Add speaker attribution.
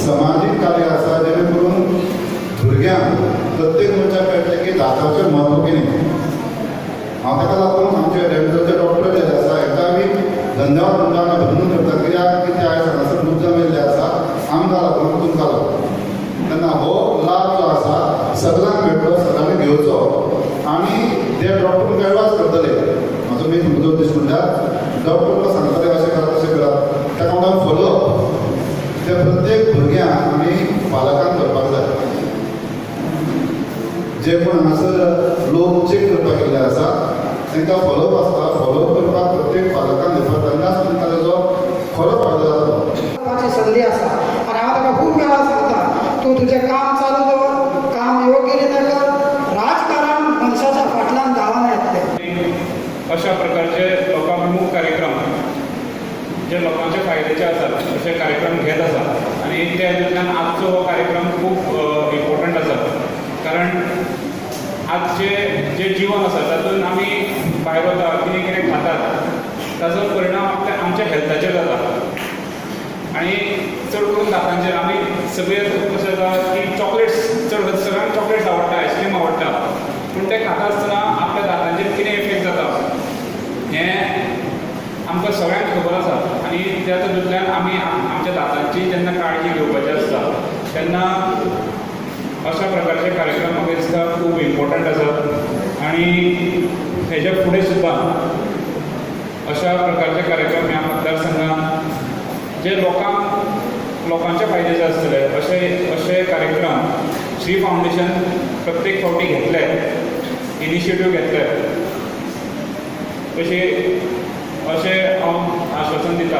Speaker 1: समाजीक कार्य आसा, जेणे करून भुरग्यांक, प्रत्येक मनशाक कळटलें की दाताचें म्हत्व कितें. हांव ताका लागून आमचे डेंटलचे डॉक्टर जे आसा, हेका आमी धन्यवाद म्हणटा आनी अभिनंदन करता, कित्याक की ते आयज हांगासर मुद्दम येयल्ले आसा, आमकां लागून, तुमकां लागून. तेन्ना हो लाभ जो आसा सगळ्यांक मेळटलो, सगळ्यांनी घेवचो आनी ते डॉक्टर तुमकां एडवायस करतले. म्हाजो मेन म्हजो उद्देश म्हणल्यार डॉक्टर तुमकां सांगतले, अशें करात, तशें करात. ताका म्हणटा फॉलोअप. ते प्रत्येक भुरग्यांक आमी पालकांक करपाक जाय. जे कोण हांगासर लोक चॅक करपाक गेल्ले आसा, तांकां फॉलोअप आसता. फॉलोअप करपाक प्रत्येक पालकान घेवपाक, तेन्नाच तुमकां ताजो खरो फायदो जातलो.
Speaker 2: करपाची संदी आसा आनी हांव ताका खूब वेळा सांगता, तूं तुजें काम चालू दवर, काम योग्य रितीन कर, राजकारण मनशाच्या फाटल्यान धांवन येतलें.
Speaker 3: अशा प्रकारचे लोकाभिमुख कार्यक्रम, जे लोकांचे फायद्याचे आसात, अशे कार्यक्रम घेत आसा आनी त्या हितूंतल्यान आजचो हो कार्यक्रम खूब इम्पॉर्टंट आसा, कारण आजचे जे जिवन आसा तातूंत आमी भायर वता, कितें कितें खातात, ताजो परिणाम आपल्या आमच्या हेल्थाचेर जाता आनी चड करून दातांचेर. आमी सगळे कशें जाता की चॉकलेट्स चड, सगळ्यांक चॉकलेट्स आवडटा, आयस्क्रीम आवडटा, पूण ते खाता आसतना आपल्या दातांचेर कितें इफेक्ट जाता हें आमकां सगळ्यांक खबर आसा. आनी त्या तातूंतल्यान आमी आमच्या दातांची जेन्ना काळजी घेवपाची आसता, तेन्ना अशा प्रकारचे कार्यक्रम म्हाका दिसता खूब इम्पॉर्टंट आसात. आनी हेज्या फुडें सुद्दां अशा प्रकारचे कार्यक्रम ह्या मतदारसंघात जे लोकांक, लोकांच्या फायद्याचे आसतले, अशे अशे कार्यक्रम श्री फावंडेशन प्रत्येक फावटी घेतले, इनिशिएटीव घेतले, अशें अशें हांव आश्वासन दिता.